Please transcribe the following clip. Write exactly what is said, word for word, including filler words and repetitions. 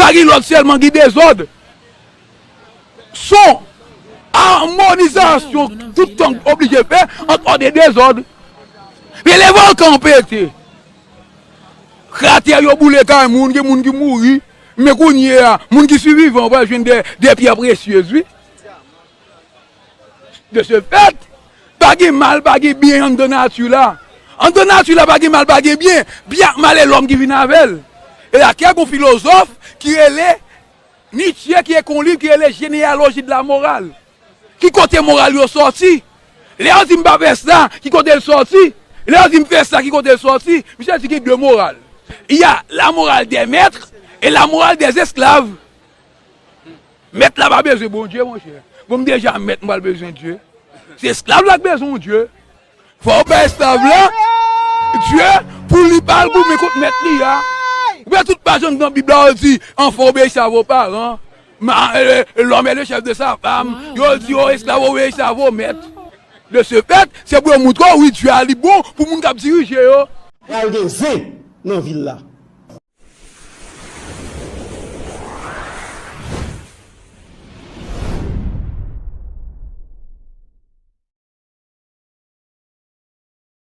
Pa gen lòd sèlman, gen dezòd. Son amonizasyon tout tan oblije fè ant òd e dezòd. Rele vòlkan pete. Kratè yo boule kay moun, gen moun ki mouri. Men kounye a, moun ki sivivan pral jwenn de, de pyè presyez, wi. De ce fait, pa gen mal, pa gen byen anndan nati la. Anndan nati la, pa gen mal, pa gen byen. Byen ak mal e lòm ki vin avè l. E la kè gon filozòf ki rele Nietzsche, ki ekri yon liv ki rele Généalogie de la morale. Ki kote moral yo sòti? Lè yo di m pa fè sa, ki kote l sòti? Lè yo di m fè sa, ki kote l sòti? Misye di gen de moral. Il y a la morale des maîtres et la morale des esclaves. Mèt la pa bezwen Bondye, monchè. Bon, m deja mèt, m pral bezwen Dye. Se esklav la k bezwen yon Dye. Fò w bay esklav la Dye pou li pa al goumen kont mèt li a. Ou wè tout paj anndan Bib la, yo di, enfants, obéissez à vos parents. Ma, euh, l'homme est le chef de sa femme. Yo di, oh, esclaves, obéissez à vos maîtres. De ce fait, se pou yo moutre w, wi, Dye a li bon pou moun k ap dirije yo. Pral gen zen nan vil la.